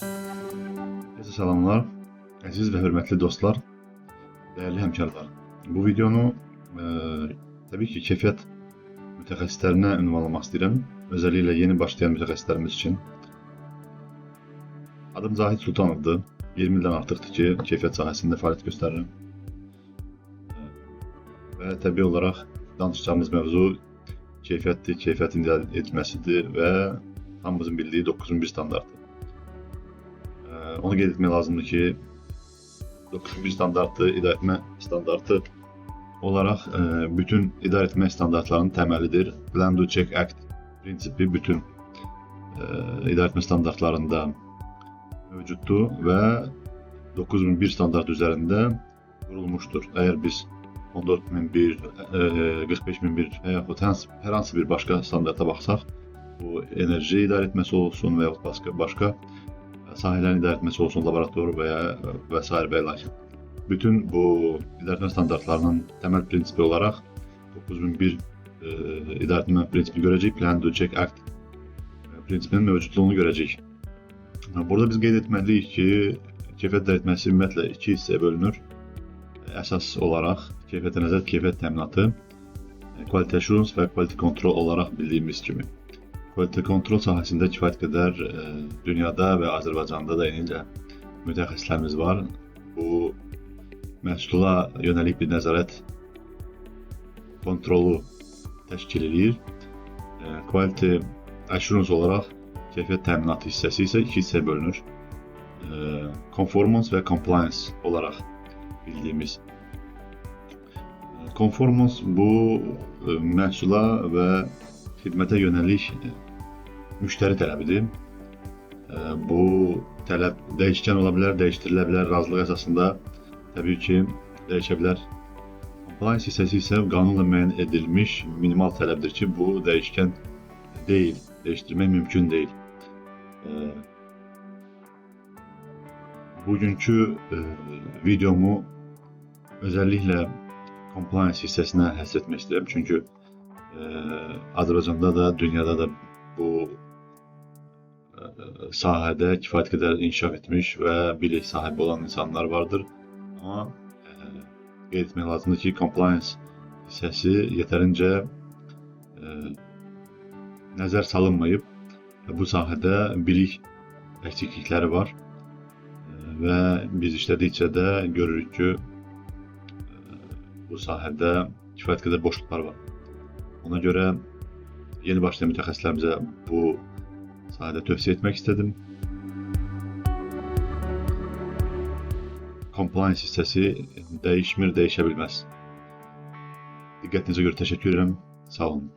Herkese salamlar, əziz və hörmətli dostlar, dəyərli həmkarlar. Bu videonu təbii ki, keyfiyyət mütəxəssislərinə ünvanlamaq istəyirəm. Özəlliklə yeni başlayan mütəxəssislərimiz üçün. Adım Zahid Sultanovdur. 20 ildən artıqdır ki, keyfiyyət sahəsində fəaliyyət göstərirəm. Və təbii olaraq danışacağımız mövzu keyfiyyətdir, keyfiyyətin idarə edilməsidir və hamımızın bildiyi 9001 standartı. Onu qeyd etmək lazımdır ki, 9001 standartı idarə etmə standartı olaraq bütün idarə etmə standartlarının təməlidir. Plan, Do, Check, Act prinsipi bütün idarə etmə standartlarında mövcuddur və 9001 standart üzərində qurulmuşdur. Əgər biz 14001, 45001 və yaxud hər hansı bir başqa standarta baxsaq, bu enerji idarə etməsi olsun və yaxud başqa sahələrin idarə etməsi olsun, laborator və ya və sair və ilaxır. Bütün bu idarə etmə standartlarının təməl prinsipi olaraq 9001 idarə etmə prinsipini görəcəyik. Plan, Do, Check, Act prinsipinin mövcudluğunu görəcəyik. Burada biz qeyd etməliyik ki, keyfiyyət idarə etməsi ümumiyyətlə iki hissəyə bölünür. Əsas olaraq keyfiyyətə nəzarət, keyfiyyət təminatı, quality assurance və quality control olaraq bildiyimiz kimi. Quality control sahəsində kifayət qədər dünyada və Azərbaycanda da eynilə mütəxəssislərimiz var. Bu məhsula yönəlik bir nəzarət kontrolu təşkil eləyir. Quality assurance olaraq keyfiyyət təminatı hissəsi isə iki hissəyə bölünür. Conformance və compliance olaraq bildiyimiz. Conformance bu məhsula və xidmətə yönəlik müştəri tələbidir. Bu tələb dəyişkən ola bilər, dəyişdirilə bilər, razılıq əsasında təbii ki, dəyişə bilər. Compliance hissəsi isə qanunla müəyyən edilmiş minimal tələbdir ki, bu dəyişkən deyil, dəyişdirmək mümkün deyil. Bugünkü videomu özellikle compliance hissəsinə həsr etmək istəyirəm. Çünki Azərbaycanda da, dünyada da bu sahədə kifayət qədər inkişaf etmiş və bilik sahibi olan insanlar vardır. Amma qeyd etmək lazımdır ki, compliance hissəsi yetərincə nəzər salınmayıb və bu sahədə bilik əksiklikləri var. Və biz işlədikcə də görürük ki, bu sahədə kifayət qədər boşluqlar var. Ona görə yeni başlayan mütəxəssislərimizə bu sahədə tövsiyə etmək istədim. Compliance hissəsi dəyişmir, dəyişə bilməz. Diqqətinizə görə təşəkkür edirəm. Sağ olun.